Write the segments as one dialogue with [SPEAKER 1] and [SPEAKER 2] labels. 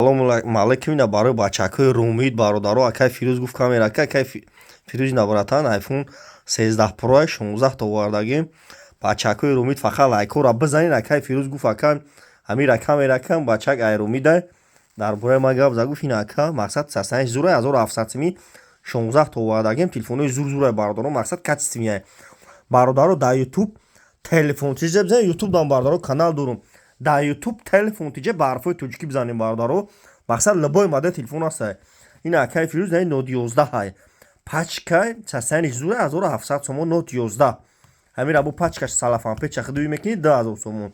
[SPEAKER 1] Салому алайкум. Ина барои бачакҳои Румид, бародаро, акай Фирӯз гуфт камера ка. Акай Фирӯз, ина, братан, iPhone 13 Pro 16 та овардагим. Бачакҳои Румид, фақат лайкҳоро бизанед. Акай Фирӯз гуфт: «Ака, ҳамира камера кам». Бачак ай Румида дар бораи ман гап зад, гуфт: «Ина, ака, мақсад, састани зура, 1700 сими, 16 та овардагим, телефонҳои зур зурай, бародаро, мақсад, качественный». Бародаро, дар Ютуб «Телефон тиҷа» бизанед, Ютуб дам, бародаро, канал дорум. Дар Ютуб «Телефон тиҷа» ба ҳарфҳои тоҷикӣ бизанем, бародаро, мақсад, любой модел телефон ҳастай. Ина, акаи Фирӯз, наи Note 11 ҳай, пачкай, састани зура, 1700 сомон Note 11. Ҳамира бо пачкаш, салафан печа хидуй мекунӣ, 2000 сомон.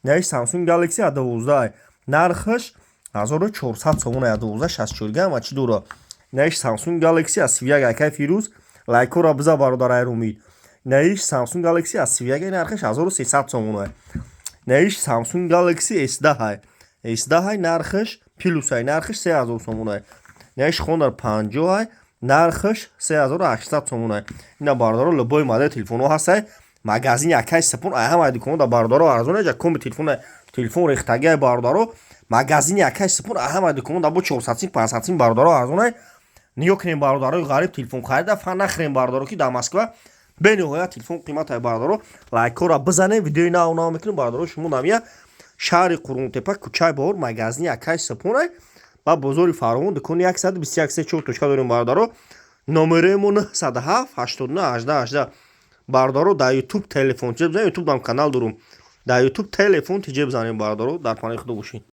[SPEAKER 1] Наи Samsung Galaxy A12, нархаш 1400 сомон, A12, 64 гам ва чӣ дора. Наиш Samsung Galaxy A31, акаи Фирӯз, лайкҳоро биза, бародар, ай Румид. Наиш Samsung Galaxy A31, нархаш 1300 сомон. Наиш Samsung Galaxy S10, S10, нархаш плюс ай, нархаш 3000 сомон. Наиш Honor 50 ай, нархаш 3800 сомон. Ина, бародаро, любой модел телефонҳо ҳастай. Магазини акай Сапон ай ҳамаи дуконҳо, бародаро, арзон ҷа коми телефон, телефон рехтагиай, бародаро. Магазини акай Сапон ай ҳамаи дуконҳо да бо 400 сим, 500 сим, бародаро, арзонай. Нигоҳ кунем, бародарои ғариб, телефон харида фан нахӯрем, бародаро, ки дар Москва бениҳоят телефон қиматай. Бародаро, лайкҳоро бизанем, видеои нав нав мекунем, бародаро. Шумо намия шаҳри Қурғонтепа, кӯчаи Баҳор, магазини акай Сапонай ва бозори Фаровон, дукони 121, се, чор точка дорем, бародаро. Номерои мо 907 89 18 18. Бародаро, дар Ютуб «Телефон тиҷа» бизанем, Ютуб дам канал дорум. Дар Ютуб «Телефон тиҷа» бизанем, бародаро. Дар паноҳи Худо бошед.